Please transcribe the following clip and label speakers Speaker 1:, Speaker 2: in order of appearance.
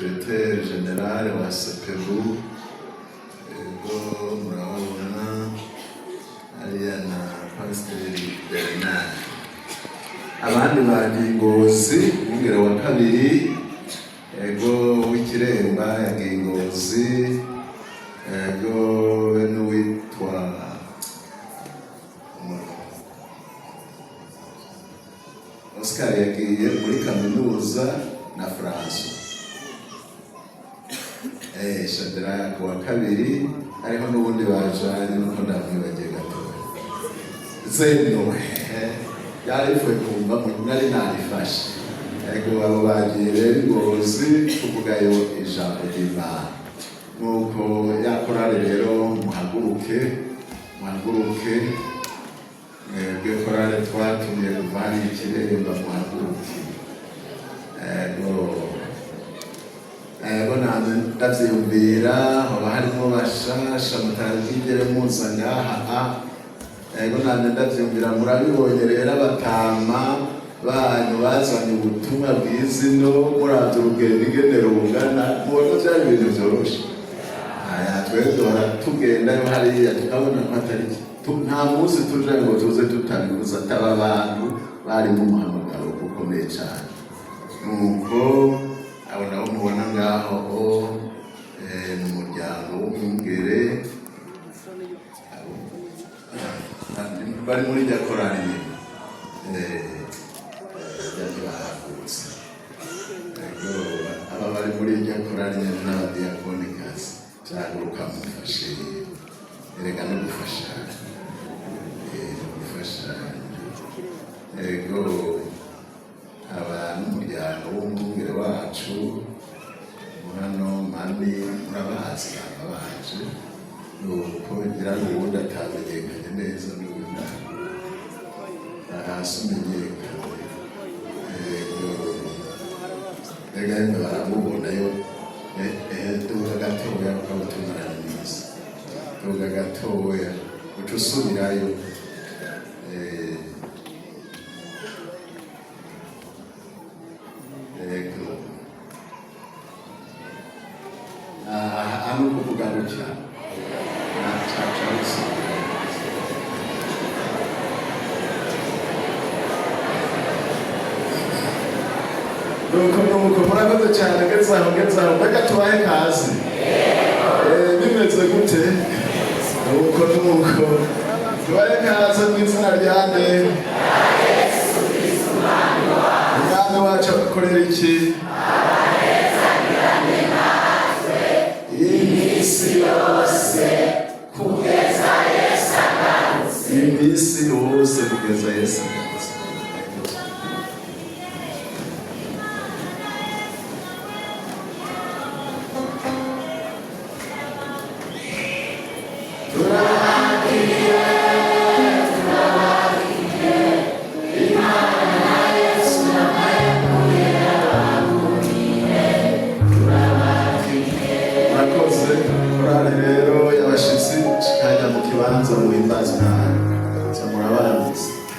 Speaker 1: secrétaire général wa CPBU. Ego, murababona hariya na Pasiteri Bernard. Abandi bagiye Ngozi, umwungere wa kabiri, ego, w'Ikiremba yagiye Ngozi, ego, be n'uwitwa Oscar yagiye muri kaminuza na François. Shadrach wa kabiri, hariho n'ubundi bajanye, nuko ndamwibagiye gatoya. Zeno yaripfuye kumva nari narifashe. Ego, abo bagiye rero i Ngozi kuvugayo ijambo ry'Imana. Nuko ya korale rero, muhaguruke, muhaguruke mwebwe korale twatumiye kuva hariya Ikiremba, muhaguruke. Ego, ego, namwe ndavyiyumvira, hoba harimo bashasha mutarigere muza ngaha. A ego, namwe ndavyiyumvira. Murabibonye rero, abatama banyu bazanye ubutumwa bwiza ino. Muravye urugendo ingene rungana, mubona vyari ibintu vyoroshe? Aya twe duhora tugendayo hariya, tukabona ko atari nta munsi tuje ngo tuze tutabibuza. Ataba abantu bari mu muhamagaro ukomeye cane. Nuko abo nabo mubona ngaho ni umuryango w'umwungere. Bari muri rya korali nyine. Bahagurutse. Ego, aba bari muri rya korali nyine n'abadiyakonikazi. Cyaguruka mufashe, erega no gufashanya, no gufashanya. Ego, aba n'umuryango w'umwungere wacu hano mani, murabazi, baba baje. Nuko ngira ngo uwundi atamenyekanye neza n'ubundi hasi umenyekane. Ego, ega yemwe, baramubona yo. Duga gatoya, ukaba tumaranye iminsi. Duga gatoya, uca usubirayo. Ego, hano kuvuga gutya nacaca usubirayo. Nuko murakoze cyane. Gezaho, gezaho, mbega tubahe kazi. Bimeze gute? Nuko tubahe kaze mu izina rya nde? Umwami wacu akorera iki iminsi yose, iminsi yose kugeza Yesu agarutse.